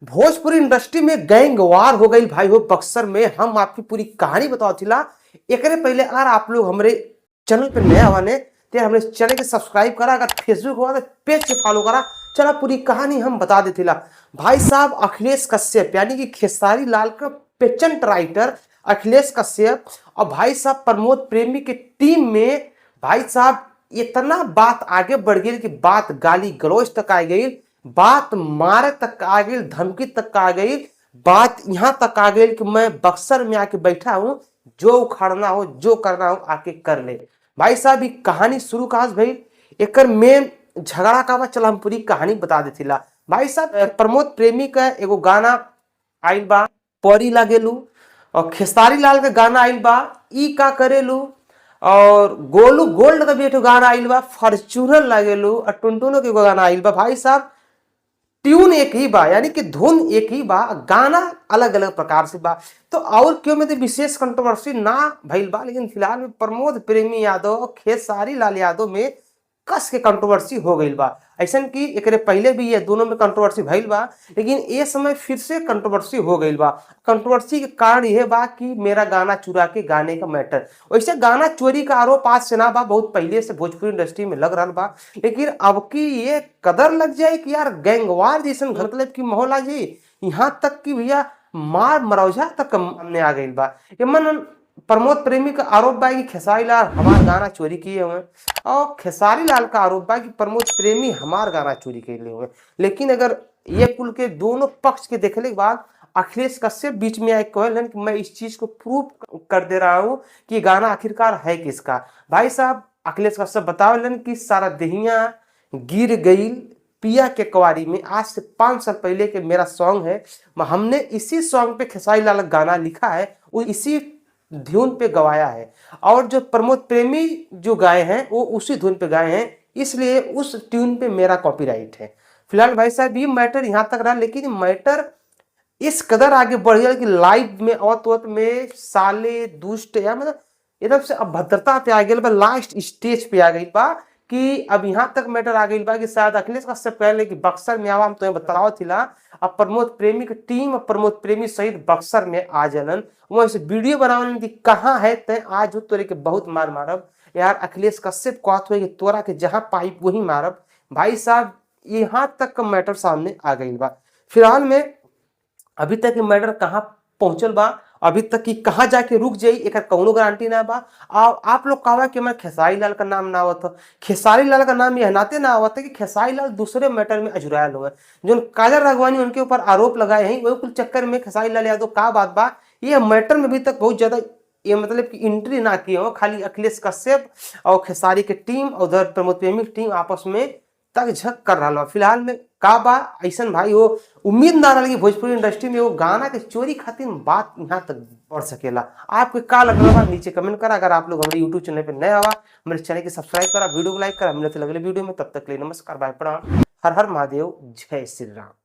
Bhojpuri industry में gang वार हो गई भाई हो बक्सर में। हम आपकी पूरी कहानी बताओ थिला। एकरे पहले अगर आप लोग हमारे चैनल पे नया बने तो हमारे चैनल के सब्सक्राइब करा, अगर फेसबुक हुआ तो पेज के फॉलो करा। चला पूरी कहानी हम बता देथिला। भाई साहब अखिलेश कश्यप यानी कि खेसारी लाल का पेचेंट राइटर अखिलेश कश्यप और भाई साहब प्रमोद प्रेमी के टीम में भाई साहब इतना बात आगे बढ़ गई कि बात गाली गलौज तक आ गई, बात मारे तक आ गई, धमकी तक आ गई, बात यहाँ तक आ गई कि मैं बक्सर में आके बैठा हूँ, जो उखाड़ना हो जो करना हो आके कर ले। भाई साहब ये कहानी शुरू कहाँ से भई, एकर मेन झगड़ा का बा, चल हम पूरी कहानी बता देथिला। भाई साहब प्रमोद प्रेमी का एगो गाना आइल बा परी लागेलू, और खेसारी लाल का गाना आइल बा ई का करेलू, और गोलू गोल्ड का भी एक गाना आइल बा फॉर्च्यूनर लागेलू, और टुनटुनो के एगो गाना आइल बा। भाई साहब ट्यून एक ही बा, यानी कि धुन एक ही बा, गाना अलग अलग प्रकार से बा। तो और क्यों में तो विशेष कंट्रोवर्सी ना भइल बा, लेकिन फिलहाल में प्रमोद प्रेमी यादव और खेसारी लाल यादव में कस के कंट्रोवर्सी हो गई बा। ऐसा कि एकरे पहले भी ये दोनों में कंट्रोवर्सी भइल बा, लेकिन ये समय फिर से कंट्रोवर्सी हो गई बा। कंट्रोवर्सी के कारण यह बा कि मेरा गाना चुरा के गाने का मैटर। वैसे गाना चोरी का आरोप आज से ना बा, बहुत पहले से भोजपुरी इंडस्ट्री में लग रहा बा, लेकिन अब की ये कदर लग जाए कि यार गैंगवार जैसन मतलब की माहौल आ जाए, यहाँ तक कि भैया मार मरौजा तक सामने आ गई बा। ये मन प्रमोद प्रेमी का आरोप बा कि खेसारी लाल हमार गाना चोरी किए हुए, और खेसारी लाल का आरोप बा कि प्रमोद प्रेमी हमार गाना चोरी किए हुए। लेकिन अगर ये कुल के दोनों पक्ष के देखने के बाद अखिलेश कश्यप बीच में आए कहलन कि मैं इस चीज को प्रूफ कर दे रहा हूँ कि गाना आखिरकार है किसका। भाई साहब अखिलेश कश्यप बतावलन कि सारा देहिया गिर गई पिया के कुआरी में, आज से 5 साल पहले के मेरा सॉन्ग है, हमने इसी सॉन्ग पे खेसारी लाल गाना लिखा है, वो इसी धुन पे गवाया है, और जो प्रमोद प्रेमी जो गाए हैं वो उसी धुन पे गाए हैं, इसलिए उस ट्यून पे मेरा कॉपीराइट है। फिलहाल भाई साहब ये मैटर यहाँ तक रहा, लेकिन मैटर इस कदर आगे बढ़ गया कि लाइव में औत में साले दुष्ट या मतलब एकदम से अभद्रता पे आ गया बा, लास्ट स्टेज पे आ गई बा कि अब यहाँ तक मैटर आ गई बा कि शायद अखिलेश कश्यप कहले कि बक्सर में आवा, हम तुम्हें बताओ थिला। अब प्रमोद प्रेमी की टीम और प्रमोद प्रेमी सहित बक्सर में आ जलन, वहीं से वीडियो बनावन कि कहाँ है ते आज तोरे के बहुत मार मारब। यार अखिलेश कश्यप कहत हुए कि तोरा के जहाँ पाइप वही मारब। भाई साहब यहाँ तक का मैटर सामने आ गई बा। फिलहाल में अभी तक ये मैटर कहाँ पहुंचल बा, अभी तक कि कहाँ जाके रुक जाई, एकर कौनो गारंटी ना बा। आप लोग कहवा कि हमारे खेसारी लाल का नाम ना आवत, खेसारी लाल का नाम यह नाते ना आवत है कि खेसारी लाल दूसरे मैटर में अजुरायल हुए। जो काजल राघवानी उनके ऊपर आरोप लगाए हैं, वही कुल चक्कर में खेसारी लाल यादव का बात बा, ये मैटर में अभी तक बहुत ज्यादा ये मतलब कि एंट्री ना किए हो। खाली अखिलेश कश्यप और खेसारी के टीम और उधर प्रमोद प्रेमी की टीम आपस में तक झक कर रहा। फिलहाल में का बा ऐसा भाई वो उम्मीद ना रहा कि भोजपुरी इंडस्ट्री में वो गाना के चोरी खातिर बात यहाँ तक बढ़ सकेला। आपके का लग रहा नीचे कमेंट करा। अगर आप लोग हमारे यूट्यूब चैनल पर नए आवा हमारे चैनल के सब्सक्राइब करा, वीडियो को लाइक करा। मिलते अगले वीडियो में, तब तक के लिए नमस्कार, बाय, प्रणाम, हर हर महादेव, जय श्री राम।